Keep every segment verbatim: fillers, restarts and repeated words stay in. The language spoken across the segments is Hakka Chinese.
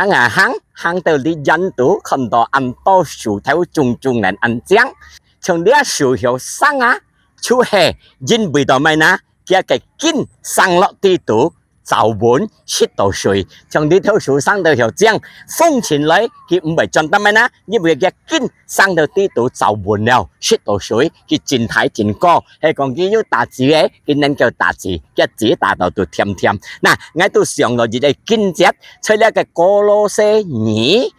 恁樣行，行到這院肚，看到恁多樹頭種種恁恁靚，像這樹葉生啊，就係因為到麼个呢？佢个根生落地肚，燥穩，食到水，像這頭樹生到曉靚，風吹來，佢毋會轉得麼个呢？因為佢个根生到地肚燥穩了，食到水，佢真大真高，係講佢有打子个，佢能夠打子，佢子打到都甜甜。那，𠊎都想到一個經節，在這個歌羅西二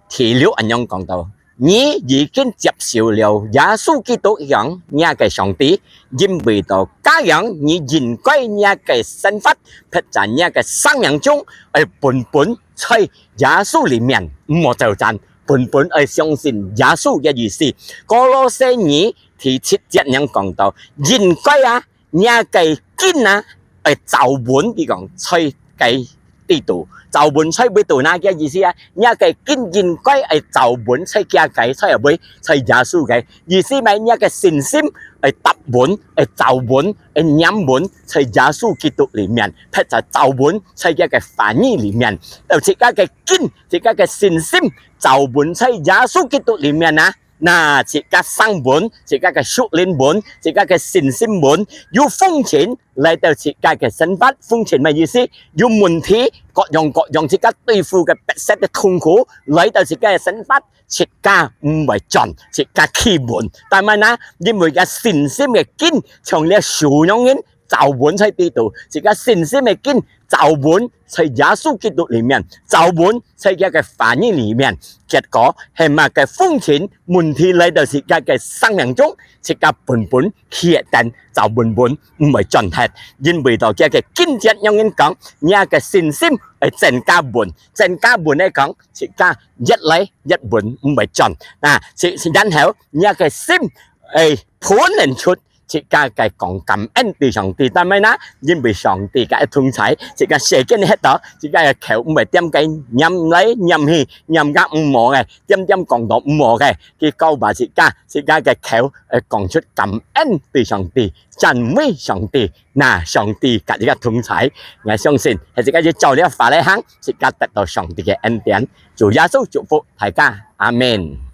第六恁樣講到：你已經接受了耶穌基督像若个上帝，因為到該樣你應該若个生活，撇在若个生命中，愛本本在耶穌裡面，毋好走散，本本愛相信耶穌个意思。歌羅西二第七節恁樣講到，應該啊，若个根啊，愛燥穩，佢講在該地肚，燥穩在位肚哪个意思啊？若个根應該愛燥穩在佢个，在哪位？在耶穌个。意思麼个？若个信心愛搭穩，愛燥穩，愛黏穩在耶穌基督裡面，撇在燥穩在佢个話語裡面。到自家个根，自家个信心燥穩在耶穌基督裡面啊， 那自家生穩，自家个屬靈穩，自家个信心穩，有風塵來到自家个生活，風塵麼个意思？有問題，各樣各樣自家對付个迫切个痛苦，來到自家个生活，自家毋會轉，自家企穩。但係呢，因為个信心个根，像這樹樣人，燥穩在地肚，自家信心个根燥穩在耶穌基督裡面，燥穩在佢个話語裡面。結果係麼个風塵問題來到自家个生命中，自家本本企得等，燥穩穩，毋會轉忒。因為到佢个經節樣人講，若个信心愛增加穩，增加穩來講，自家越來越穩，毋會轉。那，自，然後，若个心愛噴出 自家个講感恩對上帝。但係呢，因為上帝个同在，自家世間歇到，自家个口毋會點个念來念去，念个毋好个，點點講到毋好个，佢教化自家，自家个口愛講出感恩對上帝，讚美上帝。那上帝佮自家同在，𠊎相信係自家一照這話來行，自家得到上帝个恩典。主耶穌祝福大家，阿們。